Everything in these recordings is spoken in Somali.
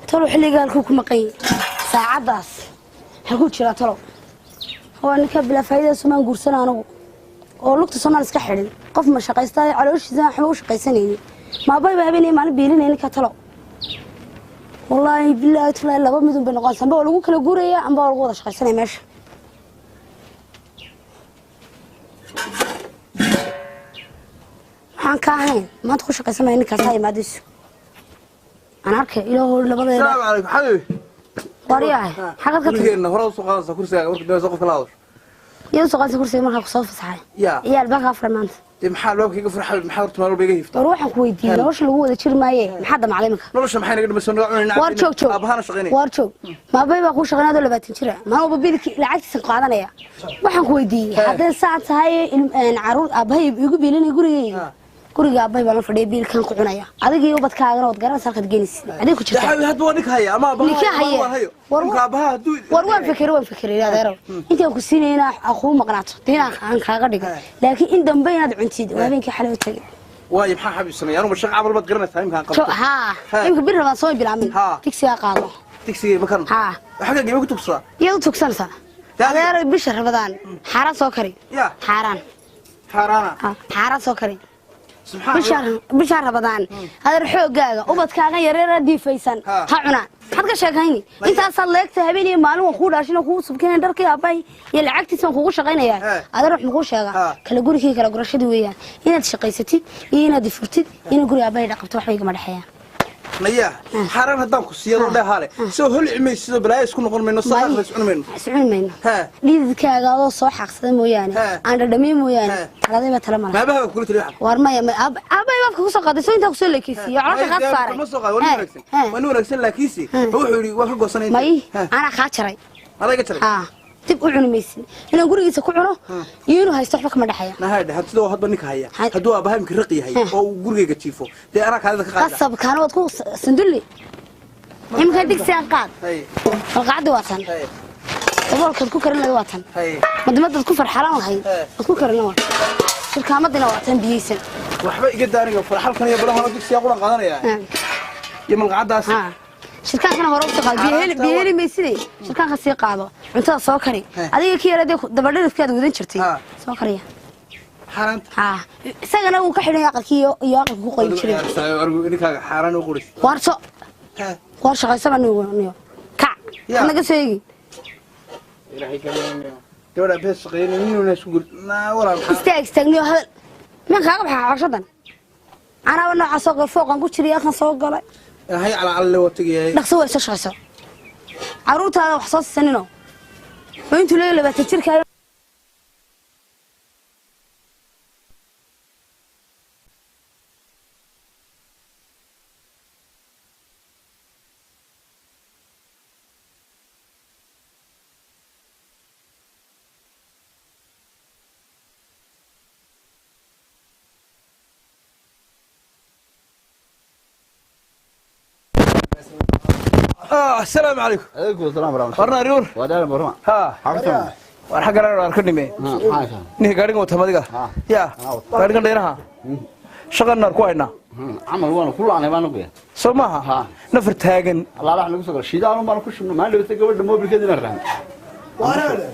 Talo xilliga halkuu ku maqan yahay saacaddaas halkuu jiraa talo waa ninka bilaa faa'iida sumaan guursana anigu oo lugta somaan iska xidhin qof ma shaqaystaa calooshiisa waxba u shaqaysanaynin maabay baa habeenaya maalin biilinaya ninka talo wallaahi bilaahi tulaahi laba midun bay noqonaysaa amba waa lagu kala guuraya amba waa lagu wada shaqaysanaya meesha. Waxaan ka ahayn maanta ku shaqaysanaya ninkaas ha imaadayso aan arkay ilaahow labadeeda. السلام عليكم حبيبي. Waryahay xagad ka timi? Gurigeena hore usoo qaadaysaa kursigaaga marka dambe qofka la hadasho. Iyada soo qaadaysa kursiga markaa kusoo fasaxay. Yaa. Iyo albaabka afar maanta. Dee maxaa albaabka iga fur xabib, maxaa horta maalin walba iga hiftaa? War waxaan ku weydiiyey nolosha lagu wada jiri maaye maxaa damacday iminka? Nolosha maxay naga dhimayso naga cunayna? Waar joog joog. Aabahana shaqaynaya. Waar joog, maabay baa kuu shaqaynaya adoo 20 jira maalin walba biilki lacagtiisa qaadanaya. Waxaan ku weydiiyey hadday saa tahay caruur aabbahay igu biilinaya gurigayga, guriga aabbahay baan la fadhiya biilkan ku cunaya adiga iyo ubadkaagana waad garanaysa halkaad geenaysid adiga ku dee jirta. Xabib hadda waa ninka haya ama aabaha Ninka haya. waan hayo. War- Ninka aabaha hadduu war waan fikiray, waan fikiray adeerow intaan ku siinaya inaa kuu maqnaato dee inaan aan kaaga dhigo, laakiin in dambe inaad cuntid waa habeenkii xalay u tagay. Waayo maxaa xabib sameeya anugu shaqa camal baad garanaysaa imkaan Jo- qabto. Haa. He. Imika bir rabaan soo bilaamin. Haa. Digsigaa qaado. Digsigay makan. Haa. Xagga gima ku tugsadaa? Iyaad u tugsanaysaa. Adeerow bisha rabadaan xaaraan soo kari. Yaa. Xaaraan. Xaaraana. Haa, xaaraan soo kari. Subxaan bisha Allah. Bisha rabadaan adeer xooggaaga ubadkaaga yareera diifaysan Ha. ha cunaan maxaad ka sheekayni intaasaad leegta habeen iyo maalin waan kuu dhaashin oo kuu subkinaya dharkii aabbahay iyo lacagtiisa waan kugu shaqaynayaa. He. Adeer wax makuu sheegaa? Ha. Kala gurigii kala gurashadii weeyaan inaad shaqaysatid iyo inaad ifurtid inaad guriga aabbahay dhaqabto waxba igama dhexeeyaan. Nayaa xaaraan haddaan ku siiyado dheehaale soo holci maysido balaayo isku noqon mayno saaq la iscuni mayno. Iscuni mayno. He. Dhididkaaga adoo soo xaaqsada mooyaane He. aan dhadhamiye mooyaane He. taladay baa tala malaha. Maabaha baa kula taliya waxaad. War maya aabbahay baafka kusoo qaaday soo intaa kusoo leekeysiiyo caloosha kaa saaray. Ma soo qaad waa nin He. wanaagsan. He. Waa nin wanaagsan laakiinse wuxuu yidhi waan ka goosanay. May anaa kaa jaray. Adaa iga jaray. Haa dib u cuni maysid inaan gurigiisa ku cuno iyo inuu haysto waxba kama dhexeeya. Nahaydhe hadsidoo hadba ninka haya Ha- hadduu aabbaha imika raqi yahay He. oo uu gurigayga jiifo dee anaa kaadida ka qaada. Qasabkaana waad ku sandulli iminka digsigan qaad. Hay. Malqacaddi waa tan. Hay. Daboolkaad ku karin lahayd waa tan. Hay. Madimadaad ku farxalan lahayd He. waad ku karin waa shirkaamadina waa tan biyeysan. Waxba iga daaniga farxalkan iyo balahan digsiga quran qaadanaya Ha. iyo malqacadaas. Haa shirkaankana hore usoo qaado biyo heli biyo heli mayside shirkaanka sii qaado cuntada soo kari. He. Adiga kii yaradee dabadhirifkaad wadan jirtay Ha. soo kariya. Xaaraanta. Haa isagana wuu ka xidhan yahay aqalkii iyo aqalka ku qoyi jiray. Ninkaaga xaaraan u qoris. Waar so waar shaqaysaba niyo kac. Ya. Hanaga soo eegi. Ilaahay kaleenayo gabadha bees shaqeynay ninuna isku gur naa walaal maxaa- Istaag istaagniyo hadal min kaaga baxaa coshadan anaaba noocaa soo galay fooqan ku jiray aqan soo galay. Ilaahay cala cala waa tagayay. Dhaqso way soo shaqayso caruurtaada wax soo siisanino oo intuu leeyahay 20 jirka. Assalaamu calaykum. عليكم السلام ورحمة الله. Warna ariur. ودار برما. Ha. حقتم. War xaggan aan arko nime. ها حاجة. Ninka gaadhigan wata madiga. Ha. Ya. Ha. Gaadhigan dheeraha shaqan naar ku haynaa. عمل وانا كله انا ما نقول. Soo maaha? Ha. Nafar taagan. الله راح نقول شيدان ما نخش ما لو تقبل الموبيل كذا نرحم.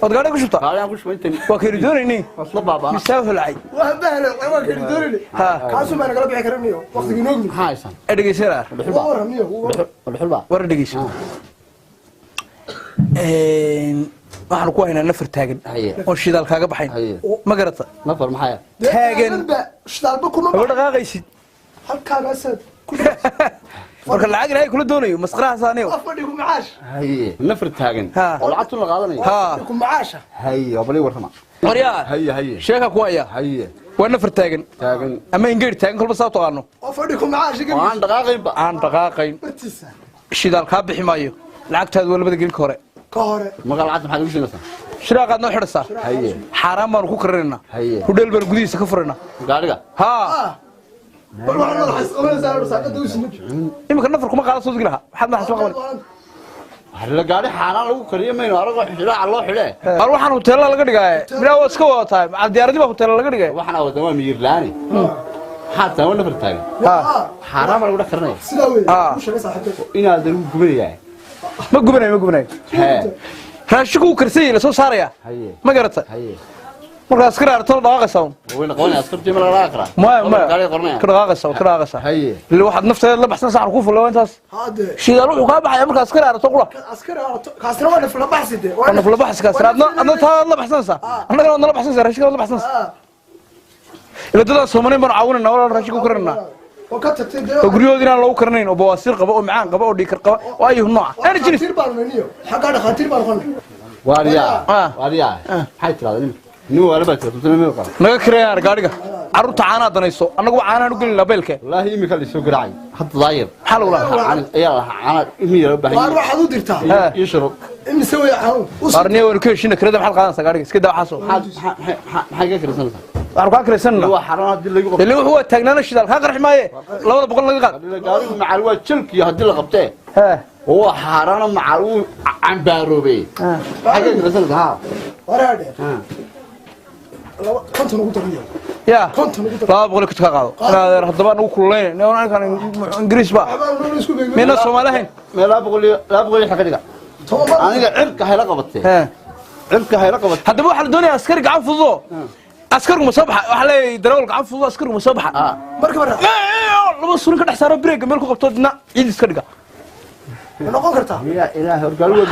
Ood gaadhiga ku shubtaa? قال انا كل شوي انت waa kaynu doonaynay. اصل بابا. Misaa holcay. Waa bahlo waa kala doonayne. Ha. Kaasuu baa nagala bixi karaniyo waqtigii noogni. حاجة. Ee dhegeysanaa. الحلبة. Waa waramiyo. الحلبة. War dhegeyso. Waxaanu ku haynaa nafar taagan Haye. oo shidaal kaaga baxayn. Haye. Ma garata? نفر محايا. Taagan. Shidaalba kuma haba dhaqaaqaysid. halkaagaasaad ku marka lacag ilaahay kula doonayo masqarahaas anigo. Afadhi ku macaash. هي نفر تاجن. ها. والعطل الغالي. Ha. Ku macaasha. هي وبلي ورحمة. Qoryaa. هي هي. Sheeka ku haya. هي. Waa nafar taagan تاجن. ama ingeer taagan kolba saa taqaano. Afadhi ku macaash. وعن دقائق aan dhaqaaqayn. Bartiisa. Shidaal kaa bixi maayo lacagtaadu waa labada gelin ka hore. Ka hore. ما قال عاد ما حد يمشي مثلا. Shiraaqaad noo xidhaysaa. هي. Xaaraan baanu ku karinaynaa. Haye. Hudheel baanu gudihiisa ka furaynaa. قال haa. Bal waxaan madaxa isqabanaysaa saaqada u sinid. Iminka nafar kuma qaada soo lahaa waxaad madaxa soo qaban. هلا قال حرام لو كريم ما يعرف حلا على الله حلا. Bal waxaan huteela laga dhigaaye bilaa waa iska wada tahay macal diyaaradii baa huteela laga dhigay. Waxaan wada waa miyir laani. Xataa waa nafar taagan. Xaaraan baa lagu dhex karinaya. Sidaa wey u sheegay saaxiibkay. Inaad lagu gubanayaa. Ma gubanayo, ma gubanayo. Raashinku uu karsan yahay, la soo saaraya. Ma garata? Markaa askari aragto la dhaqaaqaysaa un. Wayna qabanaya askartii, ma laga dhaqaaqi karaa? Maya, maya. Gaariga qoranaya. Ka dhaqaaqaysaa, ka dhaqaaqaysaa. Ille waxaad nafteeda la baxsan saxar ku fulla waa intaas. Haddee. Shidaal wuxuu kaa baxaya markaa askari aragto qura. Askari aragto kaasina waa nafla baxsi dee. Waa nafla baxsi kaasina. Adna taadaad la baxsanaysaa. Annagana waad nala baxsanaysaa, raashinka waad la baxsanaysaa. Ila dadaan Soomaaliin baanu caawinaynaa walaal, raashinka ku karinaa. Oo ka tagtay dee. Oo guryahoodii inaan loogu karinayn oo bawaasiir qaba oo macaan qaba oo dhiikar qaba oo ayuhu nooca. Ana jiris. Dhakhaatiir baanu niniyo xaggaa, dhakhaatiir baanu qonnay. Waaryaa. Waaryaa. Maxay tiraahdaa nin? Nin waa la baa tirada meel qaba. Naga kireeyaan gaadhiga. Carruurta caanaha danayso. Annagu caanahan u gelin beelke. Wallaahi imika la soo garaacay. Hadda daayir. Maxaa lagu lahaa? Caana ayaa lahaa, caana imi yar u baahan. Waar waxaad u dirtaa. Ii sharo. Imise way xanuun. Waarniyo waynu ka heshiina kirada, maxaad qaadanaysaa gaadhiga? Iska daa waxaasoo. Maxay ka kiraysanaysaa? Waxaanu kaa kiraysananaa. Waa xaraan haddii lagu qabto. Ilaa wuxuu waa taagnaana shidaal kaa qarxi maaye. 200 naga qaad. Gaarigu macal waa jalkiyo haddii la qabtee. Waa xaaraana macal wuu cambaaroobay. Maxay ka kiraysanaysaa? Haa. Waraadhe. 50 ugu dariyo. Ya. 50 ugu dariyo. 200 ka qaado. Inaad haddaba nagu kululayn. Ninkan Ingiriis ba. Mina Soomaali ahayn. Mee 200 xaqa dhiga. Aniga cirka hayla qabatee. Cirka hayla qabatee. Haddaba waxaa la doonayaa askari gacan fududo. Askarigu ma soo baxa, waxaa leeyahay darawal gacan fududo, askarigu ma soo baxa. Marka marka laba surin ka dhex saaro breega meel ku qabto dina ciid iska dhiga. Ma noqon kartaa? Ya ilaahay, hor gaarigu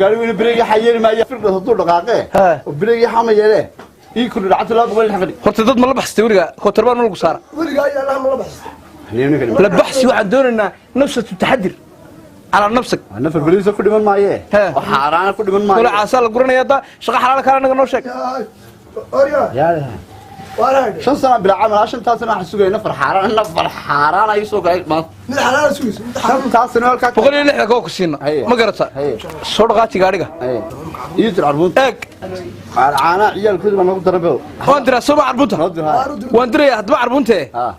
gaarigu breega xayeeri maayo, firdha hadduu dhaqaaqee. Oo breega xama yeelee. Ii kordhi lacagta 200 xaqa dhig. Horta dad ma la baxsatay weligaa, kotorbaan ma lagu saara. Weligaa ayaa Allah ma la baxsatay. La baxsi waxaan doonaynaa nafsatu taxadir calaa nafsak. Nafar beriisa ku dhiman maaye. Oo xaaraana ku dhiman maaye. Wala caasaa la guranaya hadda shaqo xalaal kaala naga noo sheeg. Waraadhe. 5 sano bilaa camal, shantaas sano waxaan sugayay nafar xaaraan, nafar xaaraan ayuu soo galay maanta. Mid xalaal sugayso. Shantaas sano halkaa 160 koo ku siina. Ma garata? Soo dhaqaaji gaadhiga. Ii dir carbuunta. Eeg. Caana ciyaalkooda baa noogu daran bew. Waan diraa soo ma carbuunta? Waan dirayaa haddaba carbuunte.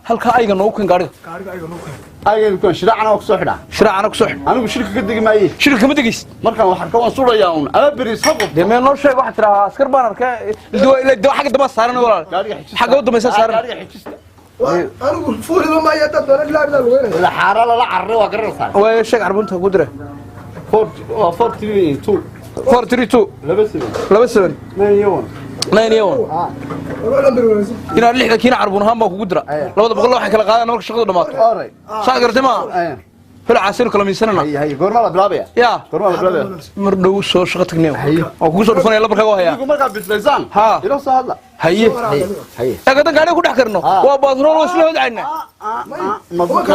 Halkaa ayga noogu keen gaadhiga. Gaadhiga ayga noogu keen. Ayga ku shiraacana waa ku soo xidhaa. Shiraacana ku soo xidh. Anigu shirka ka degi maaye. Shirka kama degaysid. Markaan wax arko waan surayaa uun. Ama beriis ha qubto. Dee meel noo sheeg, waxaad tidhaahaa askar baan arkay. Ilaa xagga dambe saaran walaal. Xagga u dambaysa saaran. Gaadhiga xijista. Anigu fuuliba maayo haddaad doona ilaa ilaa lugeynaya. Ila xaaraan lala cararay waa garanaysaa. Waayo sheeg carbuunta ku dira. 4 4 3 2 4 3 2 2 7 2 7 9 1 9 1. Inaad 60 kiina carbuun ahaan baan kugu dira. 200 waxay kala qaadaan marka shaqadu dhamaato. Saa garatay maaha? Hol caasiru kala miisanana. Goorma la bilaabaya? Ya. Goorma la bilaabaya? Mar dhow soo shaqo tagnay. Waan kugu soo dhufanaya labarkaaga oo hayaa. Idigu markaad bislaysaan. Ila soo hadla. Haye. Haye. Eeg haddaan gaadhiga ku dhex karno. Waa baasrool waa isla hodcaynaa.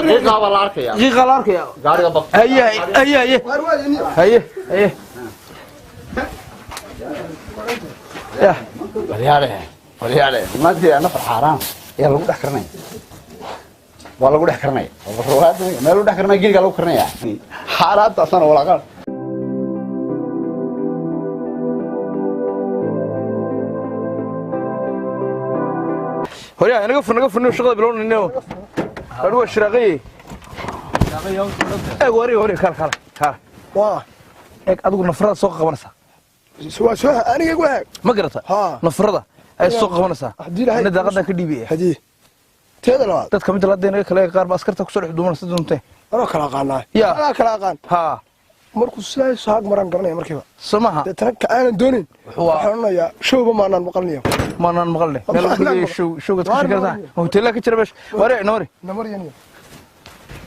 Qiiqaa baa la arkaya. Qiiqaa la arkaya. Gaadhiga baq. Haye haye haye. Haye haye. Ya. Walyaale. Walyaale. Maanta nafar xaaraan ayaa lagu dhex karinaya. Waa lagu dhex karinaya. Meel lagu dhex karinaya guriga lagu karinaya. Xaaraantaasana walaaqaan. Horyaa naga fur, naga furniyo shaqada bilownayno. Gaadhi waa shiraaqay. Eeg wari wari kal kal kal. Waa. Eeg adigu nafarada soo qabanaysaa. Waa soo aniga igu haag. Ma garata? Nafarada ay soo qabanaysaa. Ina daaqadan ka dhiibaya. Hadii. Teeda labaad. Dadka mid la deenaga kale qaar ba askarta ku soo dhex duumanaysa doontay. Anoo kala aqaanaa. Ya. Anaa kala aqaan. Ha. Markuu sidaa soo ag maraan garanaya markiiba. Samaha. Deetana ka aanan doonin. Waxaan odhanayaa showba maanaan maqalnayo. Maanaan maqalne. Meel lagu leeyahay show showga ka shaqeysa. Hoteelka ka jira meesha. Wari namari. Namari yaniyo.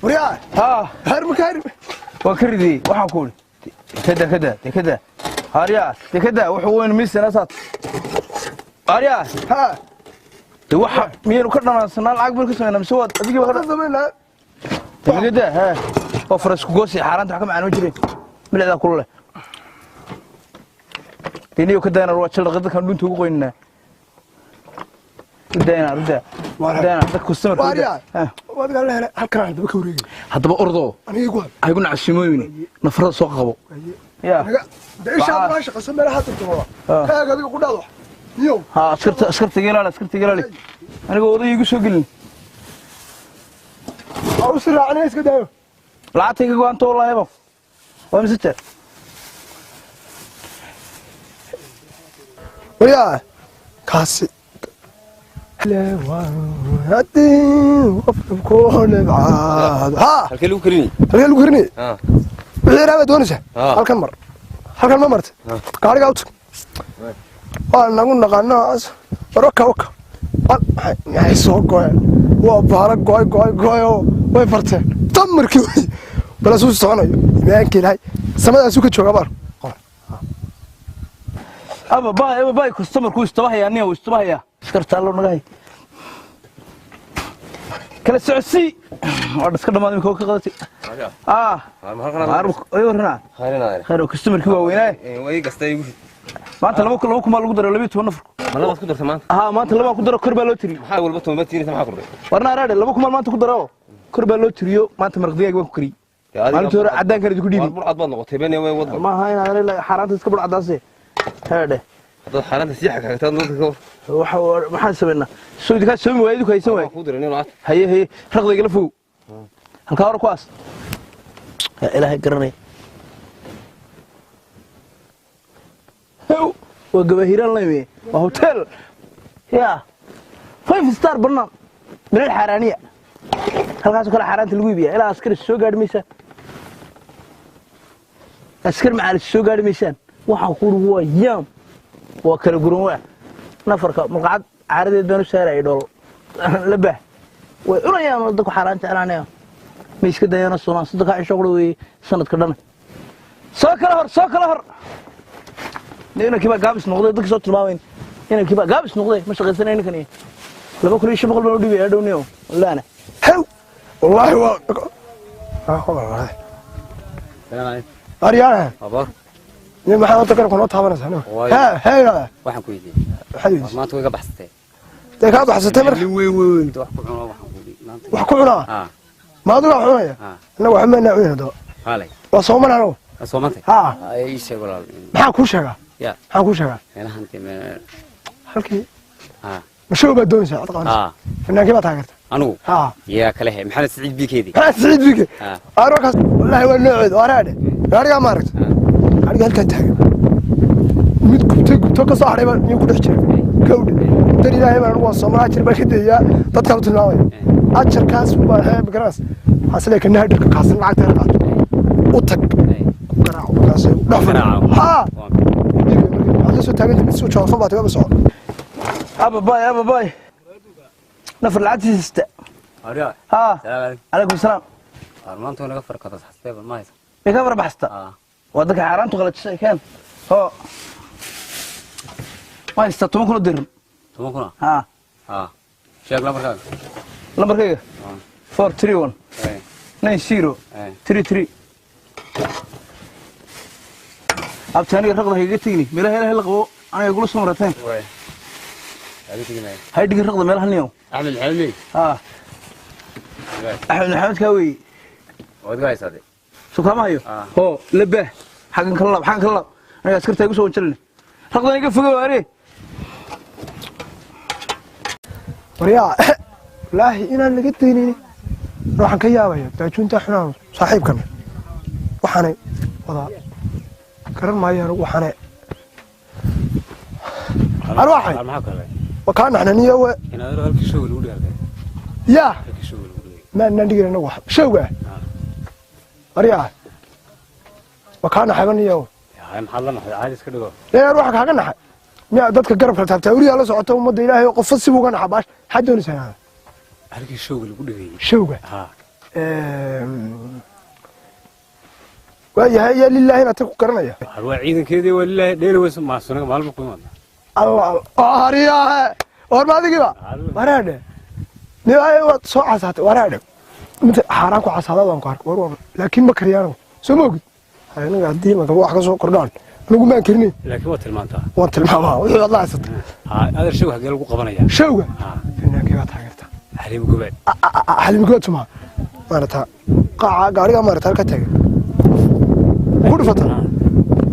Wariyaa. Ha. Har ma ka har. Waa ka ridiyey. Waxaan ku uri. Kada kada kada. Harya, kada wuxuu weyn miisana saad. Harya. Ha. De waxa miyaynu ka dhanaansanaa lacag baan ka sameynaa mise waad adigii baa ka sameynaa. Kada ha. Oo faras ku goosi xaaraanta wax ka macaan ma jireen. Milicdaa kulule. Diniyo ka dayna waa jil dadkan dhunta ugu qoynaa. Dayna ruda. Dayna dadka customer. Waryaa. Waad gaal helay halkan aan daba ka wareegay. Haddaba ordo. Aniga igu hab. Ay ku nacsimooyini. Nafarada soo qabo. Ya. Isha ma shaqayso meelaha tagto baba. Kaaga adiga ku dhaado. Niyow. Ha askarta askarta ilaali askarta ilaali. Aniga oday igu soo gelin. Aw siraacnay iska daayo. Lacagtayga go'aanto wallaahi ba. Waa mise jeer. Waryaa. Kaasi. Haddii qofka ku nibcaado ha Halkee lagu karinayay? Halkee lagu karinayay? Ah. Wixii yaraa baad doonaysaa. Ah. Halkan mar, halkan ma martay? Gaarigaa u tag, waa nagu naqaano war waka waka. Maxay soo goyeen? Waa baara goy goy goy oo way farteen tamarkii wey balasuu soconayo imaanka Ilaahay samadaasuu ka joogaa baar. Aba baay, aba baay, customer ku istabahayaa, nin uu istabahayaa. Askarta allo naga hay. Kala socodsii waa iska dhamaaday imika ka qadatay. Ah, ayo warna khayr oo customerkii waa weynaaye. Way gastay igu. Maanta 2000 baa lagu daray, 12 nafar. Ma labaad ku dartay maanta? Haa, maanta labaa ku daro, kor baa loo tiriyey. Maxaa walba toban tiinaysa? Maxaa kordhay? Warna araadhe, 2000 baan maanta ku daro, kor baa loo tiriyo. Maanta maraq digaag baan ku kariyey. Maalintii hore caddaankan idinku dhiibi. War burcad baad noqotay been way wad. Maaha inaad xaaraanta iska burcadaase heedhe. Haddaad xaaraanta sii xagxagtaad dadka ka war. Waxa maxaan samaynaa? Soo idinkaa soomi waaya, idinku haysan waaya. Waan kuu diray nin lacagta. Haye haye, raqda igala fogow, halkaa hore ku aas. Yaa Ilaahay garanaya. Hew, waa gabahiiraan layme, waa hotel ya five star banaan bilal xaaraaniya. Halkaasoo kale xaaraanta lagu iibiya. Ilaa askari soo gaadhi maysaan, askar macaalis soo gaadhi maysaan. Waxaan ku uri waa yaam, waa kala guran. Waa nafarka malqacad caaradeed baan u saarayay dhool la baah. Way cunayaan oo dadku xaaraan jeclaanayaan. Ma iska dayana soonaan 30-ka cisho qura weeye sanadka dhan. Soo kala hor, soo kala hor. Inankii baa gaabis noqday, dadka soo tilmaamayn. Inankii baa gaabis noqday, ma shaqaysanay ninkani. 2500 baan u dhibaya dhowniyo laana. Hew, wallaahi waa aryaanahan. Abar. Ni maxaa horta garabka noo taabanaysaa nima? Waayo. Hee hee, Waxaan ku weydiiyey. Maxaad weydiisay? Maanta way ga baxsatay. Dee kaa baxsatay marka. Nin weyn weyn wax ku cuno waxaan ku weydiiyey maanta. Wax ku cunaa? Ah. Ma adigu wax cunaya? Ah. Annaga waxba maanaa cunayn haddaba. Haalay. Waa sooman anagu. Waa soomantay? Haa. Ay, ii sheeg walaal. Maxaa kuu sheegaa? Ya. Maxaa kuu sheegaa? Meelahan dee meel Halkii ah. mashow baad doonaysaa cod qabanaysa? Ah. Fanaankii baa taageerta? Anigu. Haa. Yaa kale he Maxamed Siciid Biikeedi. Maxaa Siciid Bike? Ah. Arwakaas wallaahi waa nooceedu araadhe. Gaarigaa ma aragta? Gaariga halkaa taagan mid gubtay, gubto ka soo hadhay baa miyuu ku dhex jira gawdhe. Dan Ilaahay baan anigu waa soomaa, ajar baan ka dayaa dadkaan u tilmaamaya ajarkaas baan hee magaras waxaan isleeyahay kanaha dharka kaasin lacagta yar qaato u tag ku garaaco markaas dhex fadhiyo. Garaaco. Haa, waxaad la soo taagan tahay mid soo jawaafo baa tagaa soco. Aba baay, aba baay, nafar lacagtiisa sita. Aryaa. Haa. Salaam calaykum. Calaykum salaam. War maanta way naga farkada xasbee bal ma haysa. May ka farabaxsata? Ah. Waa dadka xaaraantu qalajisay. Keen hoo, ma haystaa 10,000 oo diran? 10,000? Haa. Ah. Sheeg lambarkaaga. Lambarkayga 431 90 33. Abti, aniga raqda hayga tegni meelaha Ilahay la qabo aniga igula soo marateen. Way. Adiga tegimay. Hay dhigin raqda meelaha niyow. Axmed Maxamed mey. Haa, Axmed Maxamed kaa weeye. Waad ga haysaa dee. Soo kaama hayo? Ah. Hoo labah, xaggan kala laab, xaggan kala laab. Aniga askarta igu soo wanjalin, raqdan iga foge waare. Waryaa, wallaahi inaan laga daynaynin waxaan ka yaabaya daajuunta xunaan saaxiibkan waxaanay wadaa garan maayo anigu waxaanay arwaxay. War maxaa kale? Waa kaa naxnaniyo we. Inaad halkii show lagu dhigay halkee? Yaa. Halkii show lagu dhigay. Maanaan dhigin anagu wax showga. Waryaa, waa kaa naxabaniyo. Yaa maxaad la naxday? Caadi iska dhigo. Lee ruuxa kaaga naxay miyaa dadka garabka taabtaa weriyaa la socota ummadda Ilaahay oo qofo sibuu uga naxa baash. Maxaad doonaysaa inaad Halkii showga lagu dhigay. Showga? Ha. Waayahay, yaa lilaahi inaad ta ku garanaya. War waa ciidankeedii, waa lilaahi dheeri weyso maasunaga maalmo ku imaada. Allah ariyaahe, war ma adigiba waraadhe niwaay waad soo casaatay waraadhe inta xaaraan ku casaada waan ku arkay. War war, laakiin ma kariyaano soo ma ogid aniga haddii maka wax ka soo kordhaan anigu maan karinin. Laakiin waa tilmaantaa. Waan tilmaamaa wixii aad la haysatay. Ha, adeer, showga hagee lagu qabanaya? Showga? Ha. Finaankii baa taageerta? Xariib Gobaad. Xalimgood suma maarata qaaca gaariga maarata halka taagan ku dhufata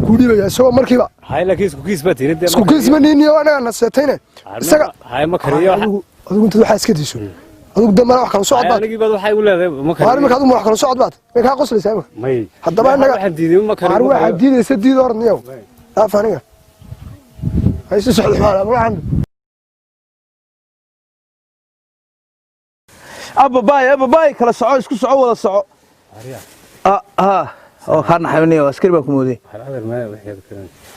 ku dhiibaya isagoo markiiba. Hay, laakiin isku kiis baa tirin. Isku kiis ma niiniyo anaga naseetayne isaga. Hay, ma kariyo. Adigu adigu intaad waxaa iska diiso adigu damana wax kala socod baad. Anigii baad waxay u leedahay ma waar kariyo. Imika adigu ma wax kala socod baad may kaa qoslaysaa imika? May. Haddaba innaga waxaan diiday ma kariyo. Waar waxaad diidaysa diid orniyow dhaaf aniga hayse socdo waxaan. Abba baay, abba baay, kala soco, isku soco, wada soco. Ah ah, oo kaa naxaynayo, askari baan ku mooday.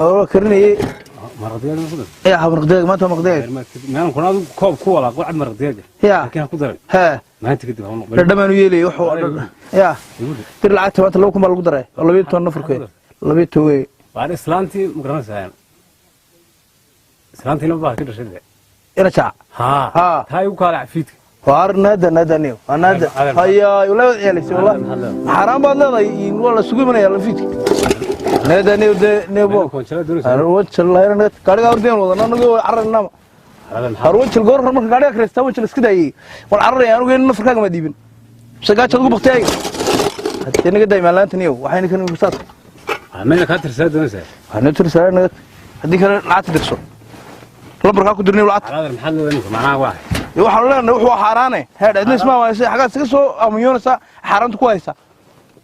Oo karinayay. Ya maraq digaag maanta, maraq digaag. Ya he dhadhamaan u yeelay wuxuu ya dir lacagta maanta 2000 baa lagu daray oo 12 nafarkeed 12 wey. Islaantii ma garanaysaa? Islaantiina baa ka dhashay. Ina jaac. Ha, taa igu kaala cafiidka. Waar naada naada niyo naada, haya wala yeelaysa wallah, xaraan baad leedahay, waa la sugu imanaya lafiidka naada niyo de nebo arwajal lahayna gaariga ordeen wadana anagu cararnama arwajal goor marka gaariga krista wajal iska daayay wal cararaya anigu in nafarkaaga ma diibin mise gaajaad ugu baqtay hadii naga daay maalaanta niyo waxayna kan ugu saas. Mayna kaa tirsaa doonaysaa? Waxayna tirsaa naga haddii kale lacagta dirso lambarkaa ku dirnay lacagta. Adeer, maxaad leedahay ninka macnaha waa? Waxaan leenahay wuxuu xaaraane heed cidna isma waayse, xagaad iska soo amuyoonaysaa, xaaraanta ku haysa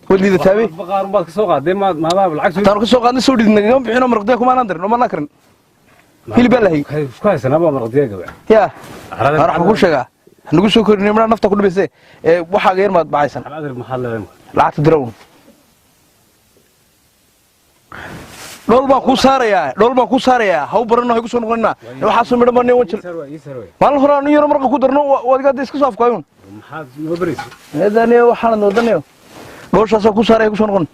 waad liidataabe. Baqaar baad ka soo qaaday maadaaba lacag. Taanu ka soo qaadnay soo dhidid nagama bixino, maraqdiya kumaanaan dirin, omanaan karin, hilib baa lahayay. Isku haysanaa baa maraqdiya gabe. Ya waxaan kuu sheegaa nagu soo korinay midhaa nafta ku dhibayse ee waxaaga yar maad bacaysan. Adeer, maxaad leedahay? Lacagta dirown, dhool baan kuu saarayaa, dhool baan kuu saarayaa, ha u barano, ha igu soo noqonina waxaasoo midhan baa nin wajal. Maalin hore aanu yaro marqa ku darno waad hadda iska soo afkaayun. Maxaad noo baraysa? Eedaniyo waxaanad wadanayo dhoolshaasoo kuu saaraya, ku soo noqon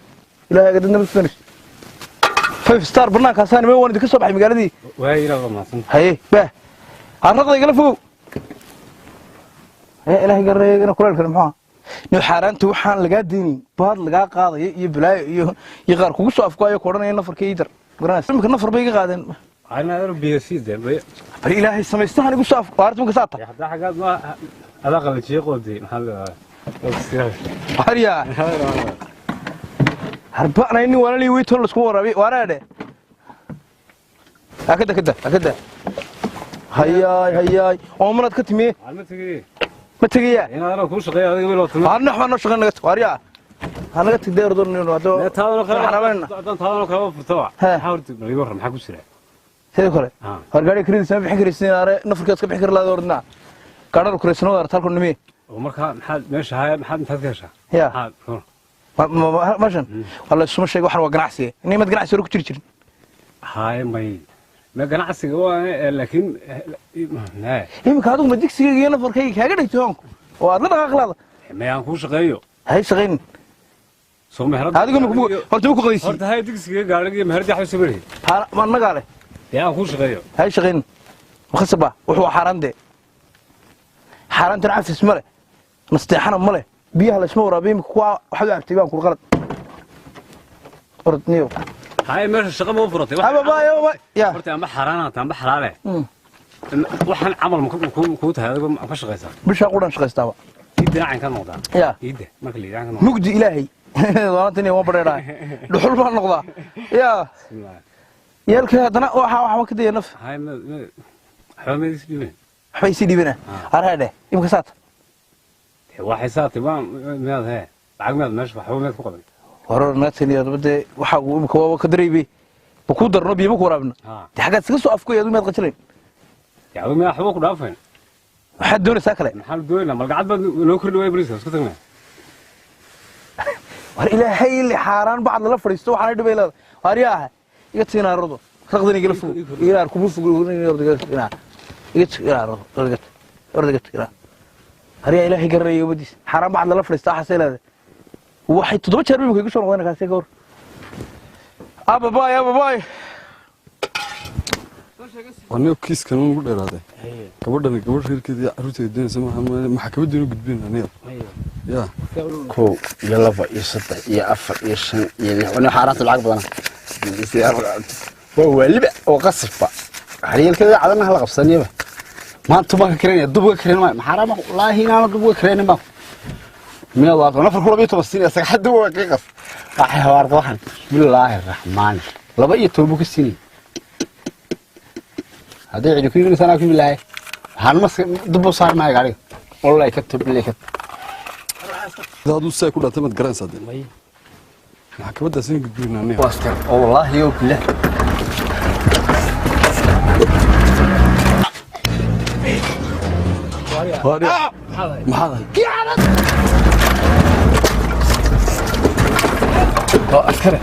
ilaahay dadna ma tukanayso. Five star banaankaasaan nime waan idinka soo baxay magaaladii. Waay inaad mahadsan. Haye bah harraqda igala fogow. Haya ilaahay garanaya ina kuleelkan muxuu ahaa nin xaaraanta waxaan lagaa deynin baad lagaa qaadaya iyo balaayo iyo qaar kugu soo afkaayo ku odhanaya nafarka ii dar garanaysa imika nafar bay iga qaadeen. Ana biyo sii de. Bal ilaahay samaystahan igu soo af waarta imika saata. Hadda xagaad ma adaa qalajiyey qoodii, maxaa leedahay? Waaryaa harba'nay nin walaalii weytoon laisku waraabiy waaraadhe akada kada akada hayaay hayaay oomanaad ka timiye. Ma tegey? Ma tegayaa? Inaad anoo kuu shaqeeyo adiga wiil wato. Waar nax baa noo shaqeyn naga waaryaa ha naga tagdee ordon haddo taadano kale xaraabanayna haddaan taadano kale furto maxaa horta iga warran, maxaa ku jira? Sidoo kale war gaariga karidiisa ma bixin karaysin are nafarkaad ka bixin kari lahayd ordinaa gaadhada kuraysano wada talku nimiye. Oo marka maxaad meesha haya, maxaad intaad ka heshaa? Ya mashan walla isuma sheeg, waxan waa ganacsiga nimad ganacsi hore ku jiri jirin. Haye may ma ganacsiga waa laakiin iminka adigu ma digsigayga iyo nafarkayga kaaga dhigtay hoonku oo aad la dhaqaaq laada. May aan kuu shaqeeyo. Hay shaqaynin. Soo meherad adigu ma horta ma ku qadaysi? Horta hay digsiga gaadhiga iyo meherad waxba soo bari. Ma nagaa leh? Dee aan kuu shaqeeyo. Hay shaqaynin makhasaba wuxuu xaaraan dee xaaraantana cafis ma leh nasteexana ma leh biyaha laysma waraabiyo imika kuwa waxaad u cabtay baan kula qalad orod niyo. Hay meesha shaqa ma u furatay? Aba baay aba ya. Horta amba xaaraan hata amba xalaale waxaan camal ma kuu tahay adigu ma ka shaqaysaa? Bishaa qudhan shaqaystaaba. Iidda cayn ka noqdaa ya iidda marka la yidhaha ka noqdaa mugdi ilaahay doonantan waan badheedhaa dhuxul baan noqdaa ya yeelkii haddana waxa waxba ka daya naf. Hay ma waxba ma is dhiibin. Waxba isii dhiibina arhaadhe imika saata. Waxay saatay waa miyaad hee lacag miyaad meesha waxba miyaad ku qaban? Horor naga taniyo dee waxa uu imika waaba ka dareybay ma kuu darno biyo ma ku waraabino dee xaggaad iskaga soo afkoy adu miyaad qajilayn? Dee adigu miyaa waxba ku dhaafayn? Waxaad doonaysaa kale? Maxaan doonaynaa malgacad baad noo kordhi waaya bariiska isku tagnaa. War ilaahay ili xaaraan bacad lala fadhiisto waxaanay dhibay leedahay waar yaa ahay iga tagin arado raqdan igala fogo igala kugu fogo iga tag ilaa arado ordiga ordiga tag ilaa har yaa ilaahay garanaya umadiisa xaaraan bacad lala fadhiisto waxaasay leedahay waxay 7 jeer imika igu soo noqdeen kaasi ka hor ababaay ababaay. Aniga kiiskan ugu dheeraaday gabadhan gabadh reerkeeda iyo carruurteeda doonaysa maaha maxkamadda inuu gudbin aniga ya 1 iyo 2 iyo 3 iyo 4 iyo 5 iyo 6 wani xaaraanta lacag badana waa waaliba oo qasabba xariilkeeda cadana hala qabsanayaba maanta ma ka karinaya dubga karin maayo maxaaraam wallaahi inaana dubga karinin baan miyaad wato nafar ku 12 siin isaga xadda waa ka qas waxay hawaarta waxan bismillaahi raxmaan 12 buu ka siinay haddii cidi ku iibinaysa anaa ku iibin lahay waxaan mas dub u saari maayo gaariga wallahi ka tobilay ka Haduu say ku dhantay maad garanaysaa dee maxkamaddaas inuu gudbin aniga waastar oo wallaahi oo billah. Maxaad ahayd? Oo askare.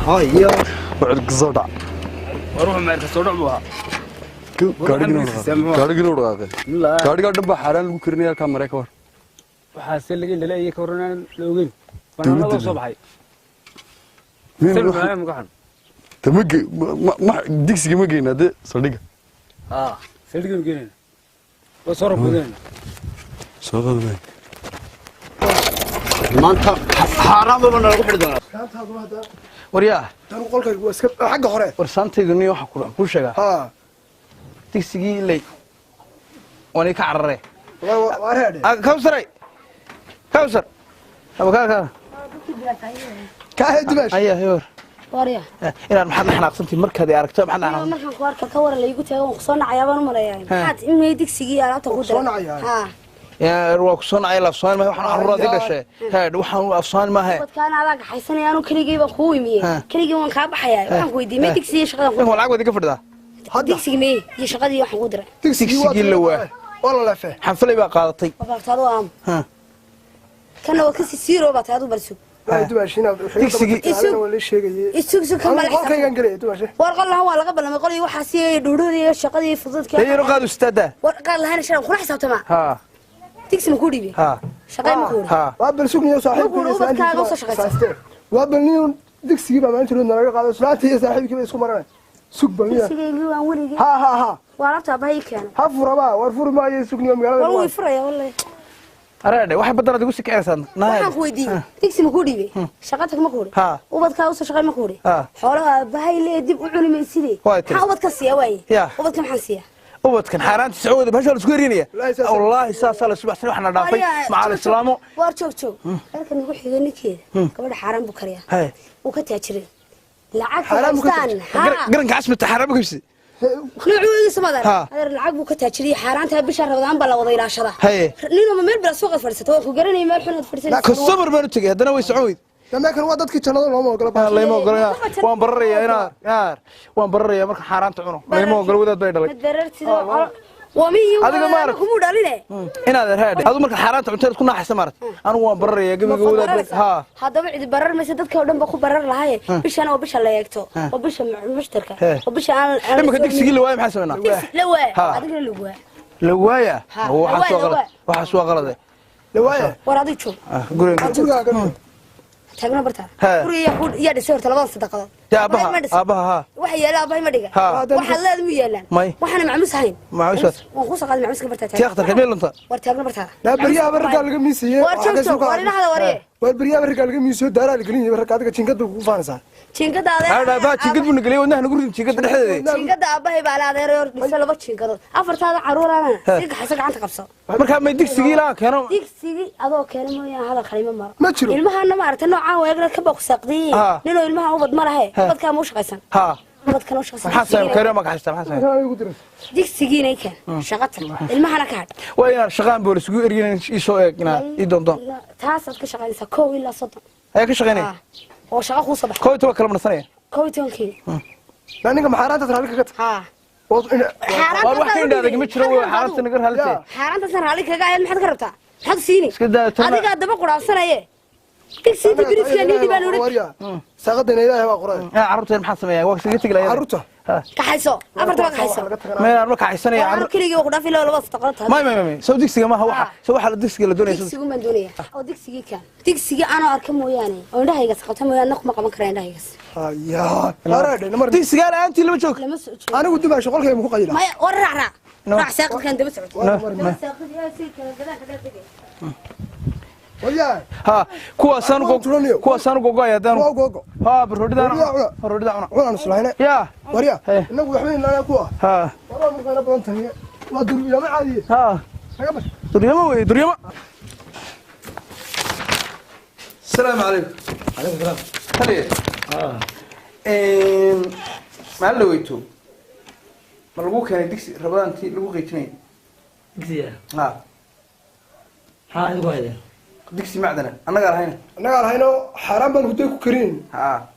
Hayo. Wuxuu kasoo dhac. Waruux meerka soo dhac buu ahaa. Gaadhigii loo dhaqaaqay. Gaadhigaa dhan baa xaaraan lagu karinaya halkaa maree ka war. Waxaa se laga indhalay ka waran la ogeyn. Banaanada soo baxay. Digsiga ma geynaa dee saldhigga. Saldhigga ma geynayna. Waa soo rogbodinayna. Soo qadmay. Maanta xaaraan baba nalagu xidhi doonaa. Waryaa. Tan qolkaygu waa iska xagga hore. War saantaydu niyo waxa ku sheegaa. Haa. Digsigii ilay waan ka cararee. Waa reedhe. Kawsaray. Kawsar. Aba ka ka. Ka hay dimash. Aya heer. Warya. Inaan maxaad xanaaqsantii markaad ay aragto maxaad xanaaqsan. Markaan ku arko ka waran laygu taago waan soo nacayaa baan u maleeyaa. Maxaad in digsigii alaabta ku diray. Soo nacayaa. Haa. Yaa waa ku soo nacay la soo ma waxaan carruurada dhashay. Heer waxaan afsaan ma hay. Dadkaan adag xaysanayaan anu keligay baan ku imiyay. Keligay waan ka baxayaa. Waxaan ku weydiiyay digsigii shaqada ku. Lacag wadi ka fadhidaa. Digsigii mee iyo shaqadii waxaan ku diray. Digsigii la waa. Waa la leefay. Xanfalay baa qaadatay. Babartaadu aam. Ha. Kana waa kasi siiro baa taadu balsug. War qol lahan waa laga ballamay qolii waxaa siiyay dhuudhuudii shaqadii fududka. Yaro qaad ustaada. War qaad lahan shan kula xisaabtama. Ha. Digsi ma ku dhiibay. Ha. Shaqay ma ku dhiibay. Ha. Waa balsugniyo saaxiibkii. Waa balniyo digsigii baa maalintii nalaga qaaday islaantii iyo saaxiibkii bay isku maranay. Sug balniyo. Digsigii waan weligii. Ha ha ha. Waa laabta abahay keenay. Ha furaba war furi maayo sugniyo magaalada. War way furaya wallahi. Areedhe waxay badan adigu si kicsan. Waxaan ku weydiiyay digsi ma ku dhiibay. Shaqa tag ma ku dhiibay. Ubadka u soo shaqay ma ku dhiibay. Xoolaha abahay lee dib u cuni maysidee. Maxaa ubadka siiya waaye? Ubadka maxaan siiya? Ubadkan xaaraanti Sacuudi bahasha la isku herinaya. Wallaahi saasa la subaxsan waxna dhaafay macal islaamo. War joog joog. Halkan ugu xigay ninkeeda. Gabadha xaaraan buu kariyaa. Uu ka taajiray. Lacag haystaan. Garanka casmita xaaraan buu kabsi. Nuuciisa madar. Adeer lacag buu ka taajiriyay xaaraanta bisha Ramadaan baa la wada ilaashada. Nin ma meel bila suuqa fadhiisato waa ku garanay meel xun aad fadhiisanayso. Customer baan u tagay hadana way socon weyd. Lama kan waa dadkii jannada looma ogola. Layma ogola. Waan bararayaa inaa yaar. Waan bararayaa marka xaaraanta cuno. Layma ogola wadaad bay dhalay. Madarartida wamiyo adiga maar kuma dhaline. Inaad raad. Adigu marka xaaraanta cuntada ku naaxaysa maarad. Anigu waan bararayaa gabiga wadaad. Ha. Hadaba cid barar maysa dadka oo dhan ba ku barar lahaye. Bishan oo bisha la eegto. Oo bisha mushtarka. Oo bisha aan imika digsigii la waayay maxaa sameynaa? Digsi la waay. Adiga la waay. La waaya. Waxa soo qalad. Waxa soo qalad. La waaya. War adiga joog. Guriga. Taagna bartaa. Guriga yaa dhisay horta labada sadaqadood. Aabaha aabaha ha. Waxa yeelaa aabahay ma dhiga. Waxa leed mu yeelaan. Waxana macmuus ahayn. Macmuus. Waan ku saqal macmuuska bartaa. Tii akhtarka meel lunta. War taagna bartaa. La bariyaha barka laga miisiyay. War joog war inaha wariye. War bariyaha barka laga miisiyo daaraa la gelin barka adiga jinkada kugu faanaysaa. Jinkada adeer. Hada baa jinkad buu nagalay wadnaha nagu ridin jinkada dhexdeeda. Jinkada aabahay baa la adeer hor dhisay laba jinkadood. Afartaada caruurana si gaxaysa gacanta qabso. Marka ma digsigii la keeno. Digsigii adoo keeno mooyaan hadal kale ma maro. Ma jiro. Ilmahana ma aragtay noocaan weegna ka boqsaqdi. Ninoo ilmaha ubad ma lahe. Ubadka ma u shaqaysan. Ha. Ubadka ma u shaqaysan. Maxaa sameeyay karo ma gaxaysta maxaa sameeyay. Digsigiina keen shaqada ilmahana ka had. Waa inaan shaqaan boolis ugu ergin ii soo eegna ii doondoon. Taas aad ka shaqaynaysaa 1 ilaa 30. Ayaa ka shaqaynay. Oo shaqo ku soo baxay. 11 kala marsanaya. 11kii. Ninka maxaaraanta raali kaga Ha. War wax ka indhaada ma jiro waa xaaraanta naga raalite. Xaaraanta san raali kaga ahayd maxaad ka rabtaa? Maxaad siini? Iska daa tan. Adiga daba quraabsanaye. Digsiga biriska nidi baan urid. Saaqadana Ilaahay waa qoray. Carruurta maxaa sameeyaa? Waa iskaga tagi lahayd. Carruurta. Kaxayso. Afarta waa kaxayso. Ma aan ma kaxaysanaya carruur kaliya ku dhaafay laba sadaqad tahay. May may may. Soo digsiga ma waxa soo waxa la digsiga la doonayso. Digsigu ma doonaya. Oo digsigii kan. Digsiga aan arka mooyaane. Oo indhahayga saqabta mooyaane kuma qaban karaa indhahayga. Hayaa. Areedhe namar digsiga la'aantii lama joog. Lama soo joog. Anigu dibaa shaqolkayga ku qayila. May war raac raac. Raac saaqadkan daba socod. Daba saaqad yaa si kala gadaan ka dhigay. Waliyaa. Ha, kuwaasaan gogo'aya haddaan. Waa gogo. Ha, baroodhidaan. Baroodhidaan cuna. Cunaan islahayn. Ya. Wariyaa. Inagu waxba inaan ku ah. Ha. Waraa markaan badan tahay. Waa duryamo caadi. Ha. Naga bax. Duryamo wey, duryamo. السلام عليكم. عليكم السلام. هلي. ما لويتو. Ma lagu keenay digsi rabadaantii lagu qiijinayay? Digsiga? Ha. Maxaa idinku haydeen? Digsi macdana annagaa lahayna. Annagaa lahayno xaaraan baan hudday ku karin. Ha.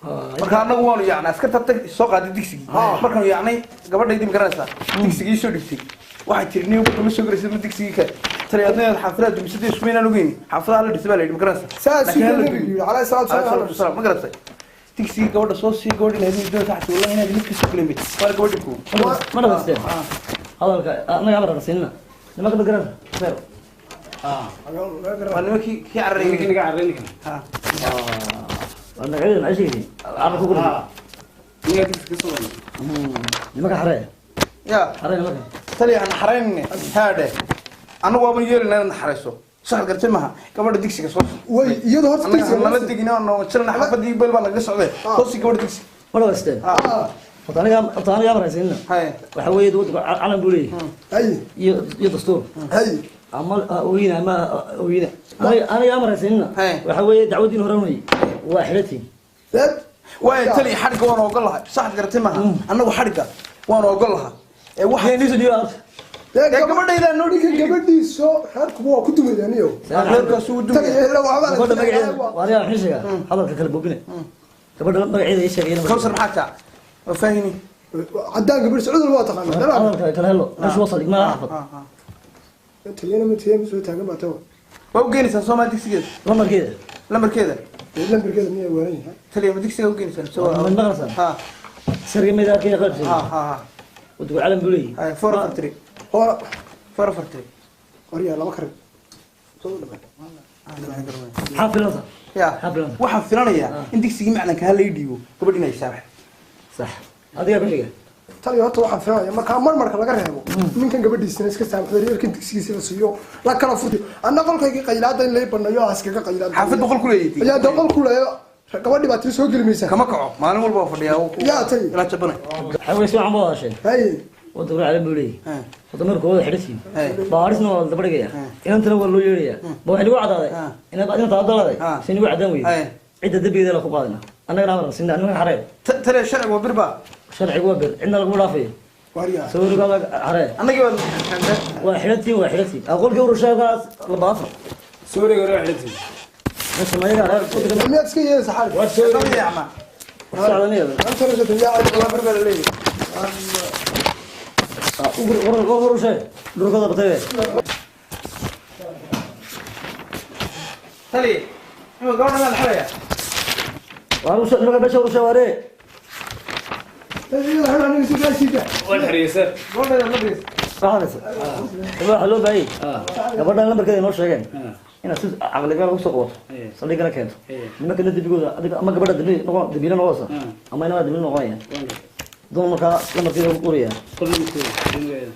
Marka annagu waanu yaacnay, askarta tag soo qaaday digsigii. Markaanu yaacnay, gabadhaydii ma garanaysaa, digsigii soo dhigtay. Waxay tiri niyo ma soo garaysid ma digsigii ka taliyaadna xaafadaha dumisadii isku maynaan ogeyn, xaafadaha la dhisay baa la yidhi, ma garanaysaa. Saas Laakiin hala nabigu dumiyo. yidhi calayhi salaatu Alayhi wasalaam. salaatu wasalaam, ma garatay? Digsigii gabadha soo sii, gabadhi lahayd doonta xasi wallahi inaad mid ka soo gelin bay waana gabadhi ku Ma dhamaysteen hadalka? Annaga amar siinna nimanka ma garanaysa seer. Waa nimankii kii cararayay. Ninkii naga carray ninkan. Waa magacyada maxay sheegayeen carabka ku dhigay? Ninkaa digsi ka soo waday. Nimanka xaree. Ya xaree nimanka. Taliya aan xaraynne haadhe, annagu waaban yeelina inaad naxarayso, sax gartay maaha? Gabadha digsiga soo sii. Way iyadu horta annaga digsiga nala degin oo jirana xaafadii bel baa nagaga socday, soo sii gabadha digsi. Ma dhamaysteen? Horta aniga amar siinna. Haye. Waxa weeye waddanku calan buu leeyahay hay iyo dastuur. Hay. Ama oyina ama oyina, aniga amar siinna. Haye. Waxa weeye dacwadiin hore unay waa xidhatiin. Dad waayo taliya, xadhigga waan ogol lahay, sax gartay maaha? Annagu xadhigga waan ogol lahaa ee waxa niisu dhiiba horta. Dee dee gabadhaydaa noo ninka dhigi. Gabadhiiso reerkuba waa ku dumayaan iyo reerkaas ugu tagay dumaya. ila waxba Gabadha magaceeda waa aniga waxaan sheegaa hadalka kala boobine. Gabadha magaceeda ii sheegay. Kawsar maxaa taa waa faahini. Cadaan gabadhiisa cudur waa taqaanaa dalaal. Hadalka kala helo meesha waa saldhig maaha xafad. Taliyana ma taliya ma soo taagan baa tawa. Waa u geenaysaa soomaa digsigeeda? Lambarkeeda. Lambarkeeda. Lambarkeeda miyaa waaran yahay? Taliya, ma digsiga u geenaysaa mise Ma maqlaysaa? Ha. Sirga midaarka qalabsiga. Ha ha ha. Waddanku calan buu leeyahay. Haye, 443. Hora. 443. Qoryaa laba karin. Maxaa filansa? Ya. Maxaa filansa? Waxaan filanayaa in digsigii macdanka ha lay dhiibo, gabadh inay saamax. Sax, adigaa ku xiga. Taliya, horta waxaan filanaya markaa marmarka laga reebo ninkan gabadhiisana iska saamaxdo, reerkan digsigiisa la siiyo, la kala furtiyo, anna qolkaygii qaylaada in lay banayo aan iskaga qaylaada. Xaafad boqol ku leeyahay. Ayaa dee qol ku leeyo, gabadhii baa tiri soo geli maysaa. Kama kaco, maalin walba waa fadhiyaa Yaa tay. Ilaa jabanay. Waxaa weeye si wacan baa hadasheen. Hay. Waddanku calan buu leeyahay. Horta marka wada xidhatiin Haye. Baarisna waa la daba dhigayaa, inantana waa loo yeerayaa. Ba waxay nagu cadaaday inaad inta dalaaday si nagu cadaan weyday, cidda dembigeeda la ku qaadina. Annagana amar sinna nimanka xaree. Taliya, sharcigu waa birba. Sharcigu waa bir, cidna laguma dhaafayo. Waaryaa. Sawirkaada xaree. Annagii waa waa xidhatiin, waa xidhatiin aqolkii urushaagaas laba afar. Suuriga hore waa xidhatiin. Meesha mayaga reer waddanka. Miyaad iska yeelaysa xaal? Waa suuriga. yacma. Socdanaya. Waa bir baa la leeyahay. Urushe dhulkooda batay. Taliya, ima gabadha maa la xidhayaa? Waa urushe nimanka meesha urushe waaree. Waa xiriyey sir. Gabadhayda ma dhigaysa. Waxaanaysa waxaa loo baahayay gabadhan lambarkeeda inoo sheegeen inaad si caqligal ugu soo qabato, saldhigana keento nimankana dembigooda adiga ama gabadha dambi noqon dambiile noqonaysa ama inamaa dambiile noqonaya doon. Markaa lambarkeeda ugu qoraya. Qol lambarkeeda, magaceeda.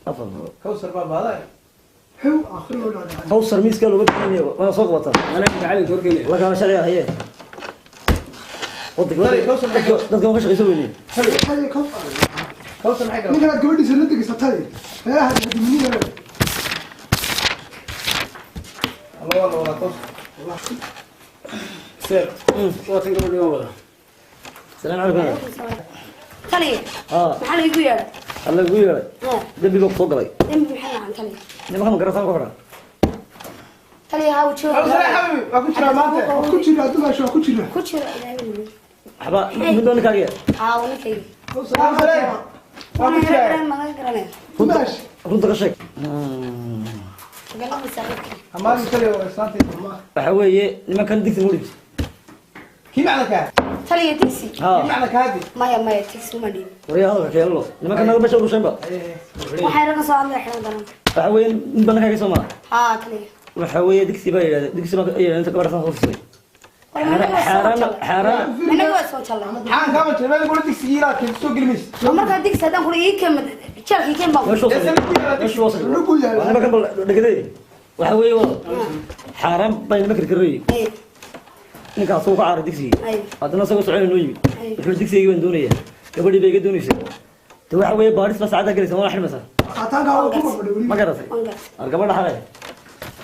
Afar. Kawsar baa baaday. Kawsar miiskaa looga bixinaya waana soo qabataa. Anaa macalinka horkeenaya. La kala sharciga haye. Tali, Kawsar maxay Dadka waan ka shaqaysan weyne. Kawsar maxay garan? Ninkanaad gabadhiisa la degaysa tali reeraha duminina. Alla waa la wadaa Kawsar. Sir, waa tan gabadhi waan wadaa. Salaam calaykum. Taliya. Ah. Maxaa lagu yeedhay? Alla ugu yeeray dembi baa kusoo galay. Dembi maxay lahaan, taliya? Nimanka ma garataan ku xidhan. Taliya, haa, jooga. Kawsar xabibi waa ku jiraa maanta. Ku jira dumaasha, waa ku jira. Ku jira ilaahay weyn. Waxba mid baa ninkaaga Haa, waa ninkayga. Kawsar waa ku jiraa. Garan magan garanaya. Dumaash. Runta ka sheeg. Galabta saaxiibka. Amaalin taliya waa islaantayda. Waxa weeye nimankan digsi ma dhibti? Kii macdanka? Taliya, digsi? Haa. Kii macdanka haddi? Maya, maya, digsi uma dhiibin. Waryaa, hadalka keello nimankan naga meesha urushaynba. Waxay raga soo hadlay xiran daran. Waxa weeye mid baa ninkaaga soo mara. Haa, taliya. Waxa weeye digsi baa yidhahda, digsi baa yidhahda inta gabadha soo fusay. War managa waa soo xaaraan jallay. Xaaraan. Managa waa soo jallay. Maxaan kaama jiray meel kula digsigii ilaa keento soo geli maysid. Oo markaa digsi haddaan kula ii keen jeelkii keen baa. Meesha wasal, meesha wasal waa nimankan bal dhegaday. Waxa weeye wada xaaraan bay nimanka karkarayay. Ay. Ninkaas uu ka caaray digsigii. Ay. Haddana isagoo soconay noo yimid. Ay. Wuxuu digsigii baan doonayaa, gabadhii bay iga doonaysaa. De waxa weeye baadhis baa saacaddaa gelaysa, waana xidhmaysaa. Qaataanka waa ku fadhiyo weli. Ma garatay? Waan garatay. Ar gabadha xalay.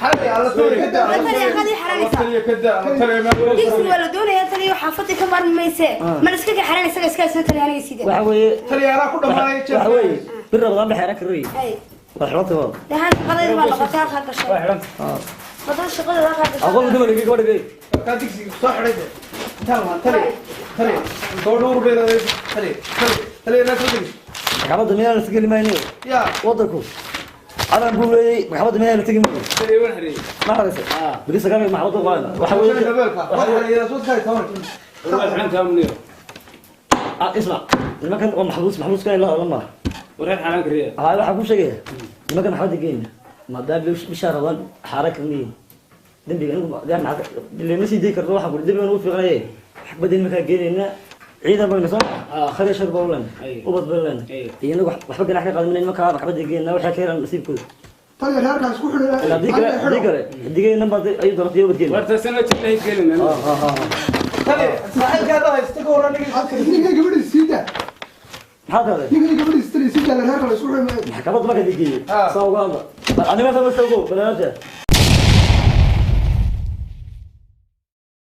Xalay alla soo Taliya, maxaad ii xaranaysaa? Digsi waa la doonayaa, taliya, xaafadii ka maarmi maysee. Ma la iska xaran isaga iska haysan, taliya, aniga sidee? Waxa weeye Taliya, anaa ku dhammaanay. Waxa weeye bir rabadaan ba xeeraan kararayay. Ay. Waa xiranta waa. Dee haan shaqadayda baa noqotay halkaa gashay. Waa xidhanta. Wadada shaqadayda halkaa gashay. Aqoon dumar iga gabadha gey. Kaa digsiga soo xidhay de. Talma tali tali gabadha uur bay leedahay. Tali tali tali naa soo degi. Maxkamadda miyaan la tegi mayno? Ya. Wadanku calan buu leeyay, maxkamadda miyaan la tegi mayno? Taliya, waan xareeyey. Ma xaraysay? Beri sagaal maxkamadda u qaadana waxa weeye. Gabeelka waa xidhay soo tahay toban. Waa xidhantaa muniyo. Ah, ismac, nimankan waa maxbuus, maxbuuskan ilaa hadla maaha. Wareer xaaraan kariya. Haa, waxaan kuu sheegaya nimankan maxkamadda geyna maadaama bishaa rabaan xaaraan kaga yihiin dembiga. Anigu lama sii dayi karto, waxaan kuri dembigan ugu fiiqanaye maxkamadda nimankaa geenayna. Ciidan bayna soo khayr shar baa u leenahay, ubad baan leenahay, iyo inagu waxba ganax ka qaadin. Nimankaa maxkamadda geenayna waxay ka helaan nasiibkooda. Taliya, reerkaas ku xidhay. Haddii kale, haddii kale xidigeenan baa ayuu doonatay ubadkeena. Warta sana jilay gelin. Tali saaxiibkaada haysta ka waran ninka. Ninka gabadhiisa sii daa. Maxaa tahay? Ninka gabadhiisa taliya sii daa, reerka la isku xidhay. Maxkamadda marka digeeyo saa uga hadla anima sama soogo balaanta.